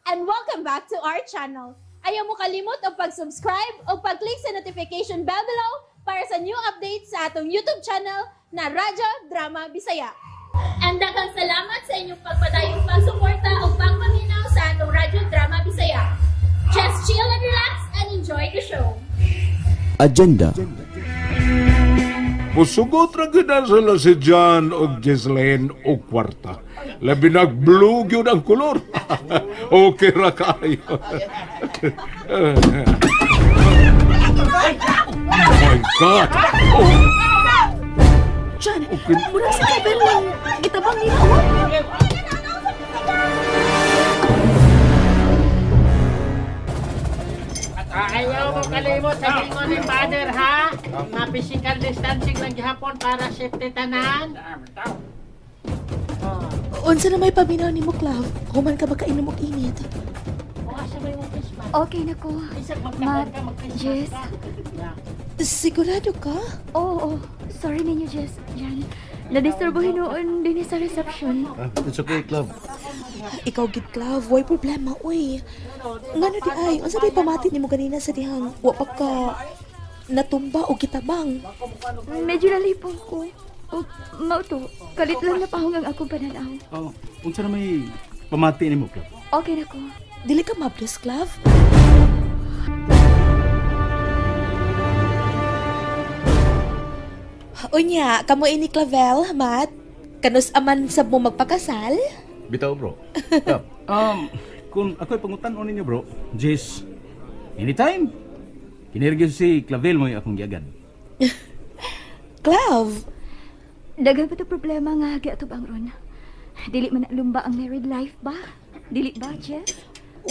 And welcome back to our channel. Ayaw mo kalimot og pag-subscribe o pag-click sa notification bell below para sa new updates sa atong YouTube channel na Radyo Drama Bisaya. And daghang salamat sa inyong pagpadayong pagsuporta o pagpaminaw sa atong Radyo Drama Bisaya. Just chill and relax and enjoy the show. Agenda. Musugot ra gyud na sila si John og Ghislaine og kwarta. Labi nag blue gyud ang kolor. Okay ra kaayo. Oh my God! Oh. John, murag si Kevin lang. Gitabang nila, oh. Ayaw mo kalimot sa ingon ni Father, ha? Nga physical distancing lang gihapon para safety tanan. Unsa na may paminaw ni mo, Clav? Human ka ba kainom og init? Okay na ko. Matt, Jess. Sigurado ka? Oo, sorry ninyo, Jess. Jan, nadisturbo hinuon din sa reception. It's okay, Clav. Ikaw gid, Clav, way problema, uy. Ngano di ay, unsa bay pamati nimo ganina sa dihang wa pa ka natumba o gitabang? Medyo nalipong ko. O, mao to, kalit lang na pahong ang akong pananaw. Oh, unsa na may pamati nimo, Clav? Okay na ko. Dili ka mablos, Clav? Unya, kamo ini Clavel, Matt? Kanus aman sab mo magpakasal? Bitaw, bro. Kung ako'y pangutan-on ninyo, bro, Jess, anytime. Kinirgyo si Clavel mo'y akong giagad. Clav! Daghan pa to problema nga giatubang ron. Dili man lumba ang married life ba? Dili ba, Jess?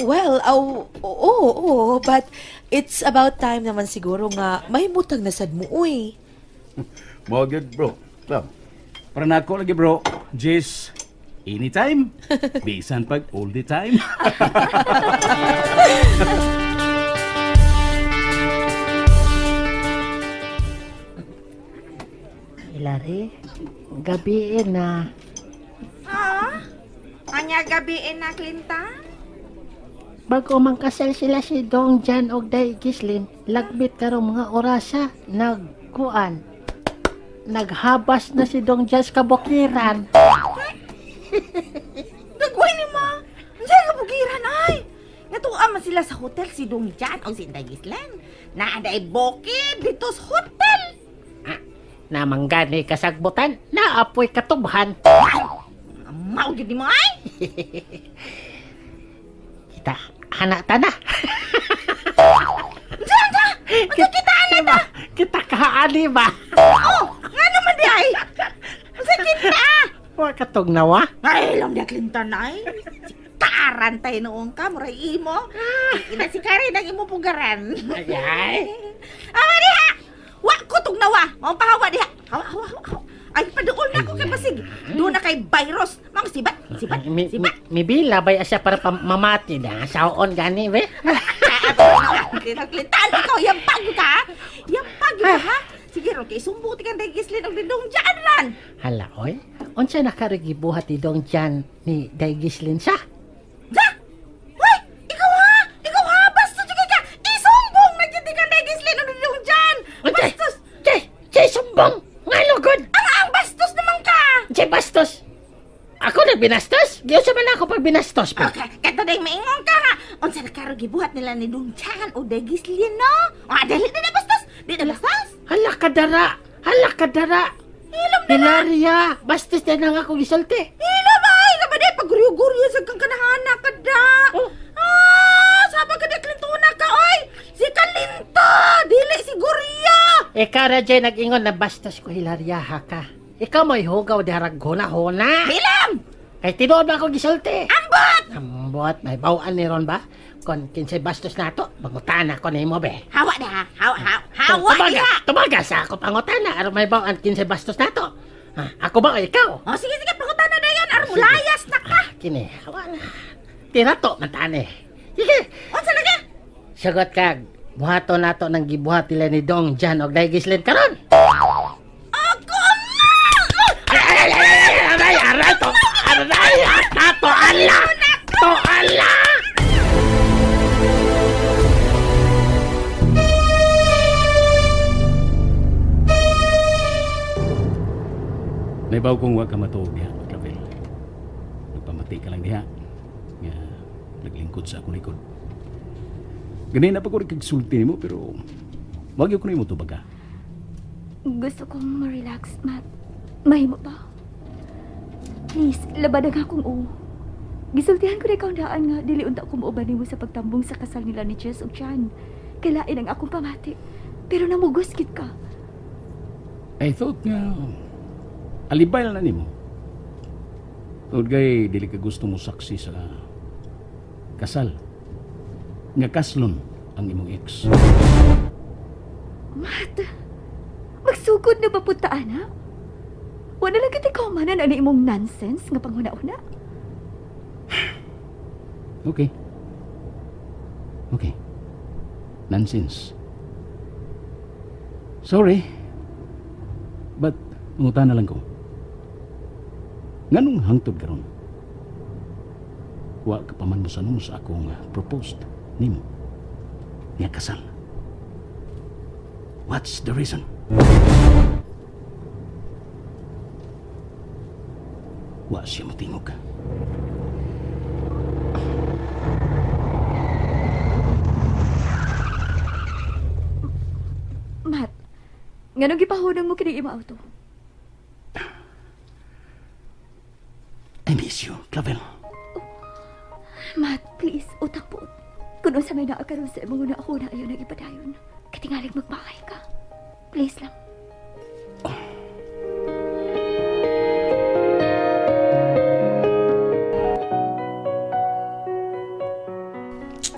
Well, oo, but it's about time naman siguro nga mahimutang na sad mo, uy. Mao gyud, bro. Clav. Para nako lagi, bro. Jess, anytime. Bisan pag all the time. Hilary, gabiin na. Ah? Anya gabiin na, Clinta? Bago man kasal sila si Dong Jan og Day Ghislaine, lagbit karong mga orasa, nagkuan. Naghabas na si Dong Jan sa kabukiran. Nagway ni ma! Diyan kabukiran ay! Natuwa man sila sa hotel si Dong Jan o si Day Ghislaine. Naaday bukid dito sa hotel. Ah, namanggani kasagbutan, naapoy katubhan. Mao gyud ni mo ay! Kita, hana ta na. Diyan, diyan! Unsa kita ana ta? Kita kaani ba? Oh, nga naman di ay! Unsa kita? Wa katog nawa? Ay, lam dia Clinton ay. Si Karan tayo noong ka, muray imo. Ina si Karen ang imo pugaran. Ay, ay. Awa diha! Wa ko tug nawa. Mao pahawa diha. Hawa, hawa, hawa. Ay, paduol na ko kay basig. Doon na kay virus. Mang sibat, sibat, sibat. Mibila bay asya para mamati na. Saon gani, be. Clinton, ikaw, yampag ka. Yampag ka, ha? Sige, ron, kay sumbo ti kang Day Ghislaine og Dong Jan ran. Hala, oy. Unsa na karigibuhat ni Dong Jan ni Day Ghislaine sa? Ja! Uy! Ikaw ha! Ikaw ha! Bastos ka! Isumbong na dyan kang Day Ghislaine og Dong Jan! Bastos! Jay! Jay, sumbong! Nga lugod! Ang bastos naman ka! Jay, bastos! Ako nagbinastos? Giyon sa man ako pag binastos pa. Okay, kato day maingon ka nga. Unsa na karigibuhat nila ni Dong Jan o Day Ghislaine, no? Ah, dali na bastos! Di na bastos! Hala kadara! Hala kadara! Hilom na! Hilaria! Bastos na nga ako gisulti. Hilom ay! Naman eh, paguryo-guryo sa kang kanahana ka da! Oh. Ah! Sama ka na Clintona ka, oy! Si Kalinta! Dili si Gurya! Ikaw ra jay nag-ingon na bastos ko, Hilaria, ha ka. Ikaw mo'y hugaw di harag huna-huna. Hilom! Kay tinuod ba ako gisulti? Ambot! Ambot! May bawaan ni ron ba? Kon kinsay bastos na to, pangutana ko nimo be. Hawa na, hawa, hawa, hawa tumaga, tumaga sa ako pangutana aron may bawaan kinsay bastos na to. Ha, ako ba o ikaw? Oh, sige, sige, pangutana na yan aron mulayas na ka. Ah, kini, hawa na. Tira to, mantane. Sige. Unsa lagi? Sagot kag, buhato nato nang gibuhat nila ni Dong Jan og Day Ghislaine karon. Ako ma! Ay, ay, ay, ay, ay, aray, aray, to, aray, to, ala, to, ala. Naibaw kong wa ka matuog diha, Clavel. Nagpamati ka lang diha. Nga, naglingkod sa akong likod. Ganina pa ko rin kagsulti mo, pero wag yun ko na mo tubag ka. Gusto kong ma-relax, Matt. Mahimo ba? Please, labad ang akong oo. Gisultihan ko na ikaw daan nga dili unta ko muuban nimo sa pagtambong sa kasal nila ni Jess ug John. Kailain ang akong pamati. Pero namugos gid ka. I thought nga alibay na nimo. Tungod kay dili ka gusto mo saksi sa kasal. Nga kaslon ang imong ex. Matt, magsugod na ba puntaan ha? Wala lang kita ikaw manan ani imong nonsense nga panghuna-una. Okay. Okay. Nonsense. Sorry. But mangutan na lang ko. Nganong hangtod karon? Wa ka pa man mosanong sa akong proposed nimo. Nga kasal. What's the reason? Wa siya matingog. Matt, nganong gipahunong mo kining imong auto? I miss you, Clavel. Oh, Matt, please, utak po. Kung unsa may naa karon sa imong una-una ayaw nagipadayon. Katingalig magmaay ka. Please lang. Oh.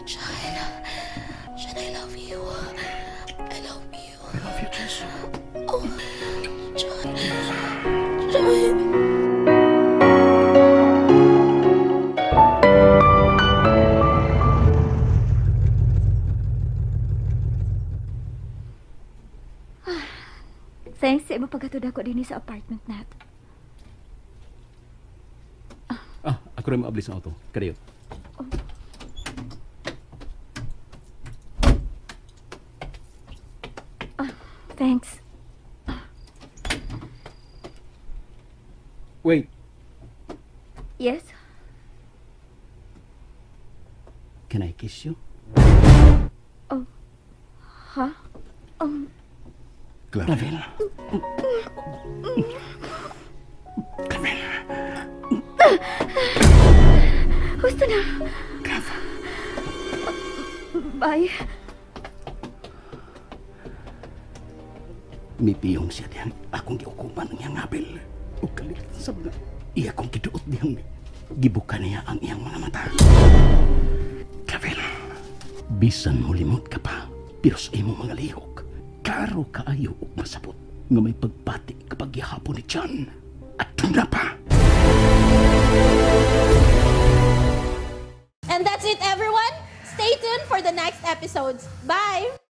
Sean, I love you. I love you. I love you, Jess. Oh, John. John. Thanks sa imong paghatod ako dinhi sa apartment nat. Ako rin maablis ang auto. Kadiyot. Oh. Thanks. Wait. Yes? Can I kiss you? Oh. Huh? Clavel. Clavel. Gusto na. Clavel. Bye. Mipiyong siya diyang akong giukuman ang iyang apel. O kalit sa mga iya kong kiduot diyang gibuka niya ang iyang mga mata. Clavel, bisan mulimot ka pa, pero sa imong mga lihok, klaro kaayo og masabot nga may pagpati kapag gihapon ni John. At tuna pa. And that's it, everyone. Stay tuned for the next episodes. Bye!